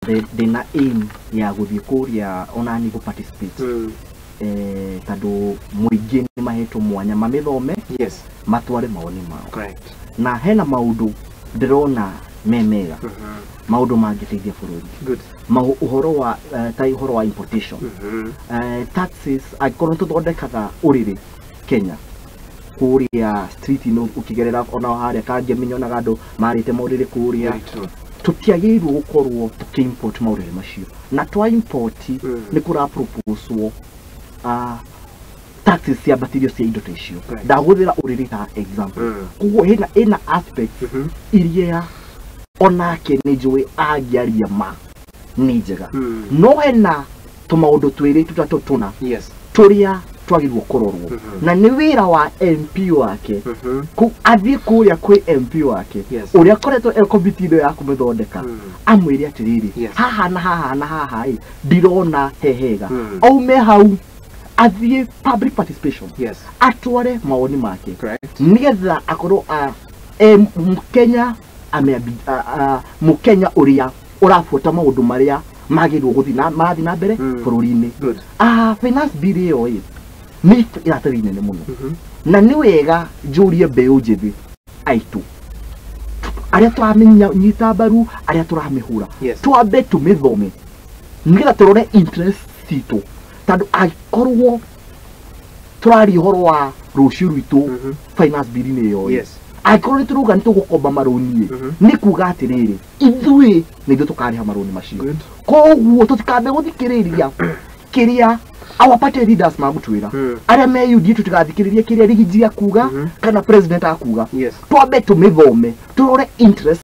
Ndĩna aim ya gũthiĩ kũrĩa onani gũ participate, tondũ mũingĩ nĩ mahetwo mwanya mamĩthome, matware mawoni mao. Na hena maũndũ ndĩrona me mega, maũndũ mangĩteithia bũrũri. Ũhoro wa ta ũhoro wa importation, taxes, angĩkorwo nĩ tũthondekaga ũrĩrĩ Kenya kũrĩa street-inĩ, ũkĩgerera ona harĩa Kangemi nyonaga andũ marĩte maũrĩrĩ kũrĩa. Very true. Tũtiagĩrĩirwo gũkorwo tũkĩ-import maũrĩrĩ macio, na twa import, nĩ kũra proposwo taxes ciambatĩrio cia indo ta icio. Ndagũthĩra ũrĩrĩ ta example. Koguo ĩna aspects iria onake nĩ njũĩ angĩaria ma nĩ njega, no hena tũmaũndũ twĩrĩ, tũtatũ, tũna tũrĩa twagĩrĩirwo kũrorwo, na nĩ wĩra wa MP wake athiĩ kũrĩa kwĩ MP wake ũrĩa akoretwo e komiti ĩno ya kũmĩthondeka, amwĩre atĩrĩrĩ, haha na haha na haha ĩ ndirona he hega. Aume hau athiĩ public participation, atware mawoni make, nĩgetha akorwo e Mũkenya Mũkenya ũrĩa ũrabuata maũndũ marĩa magĩrĩirwo gũthiĩ na marathiĩ na mbere bũrũri-inĩ. Finance bill ĩyo ĩ nĩ ĩratathi inene mũno, na nĩ wega njũrie mbeũ njĩthĩ aitũ arĩa tũramĩnyita mbaru, arĩa tũramĩhũra, twambe tũmĩthome nĩgetha tũrore interest citũ, tondũ angĩkorwo tũraria ũhoro wa rũciũ rwitũ, finance bill-inĩ ĩyo ĩ, angĩkorwo nĩ tũrauga nĩ tũgũkomba marũni ĩ, nĩ kuga atĩrĩrĩ, ithuĩ nĩ ithuĩ tũkarĩha marũni macio. Koguo tũtikambe gũthikĩrĩria kĩrĩa our party leaders magũtwĩra, arĩa me UDA, tũtigathikĩrĩrie kĩrĩa Rigiji akuga kana president akuga. Twambe tũmĩthome, tũrore interest.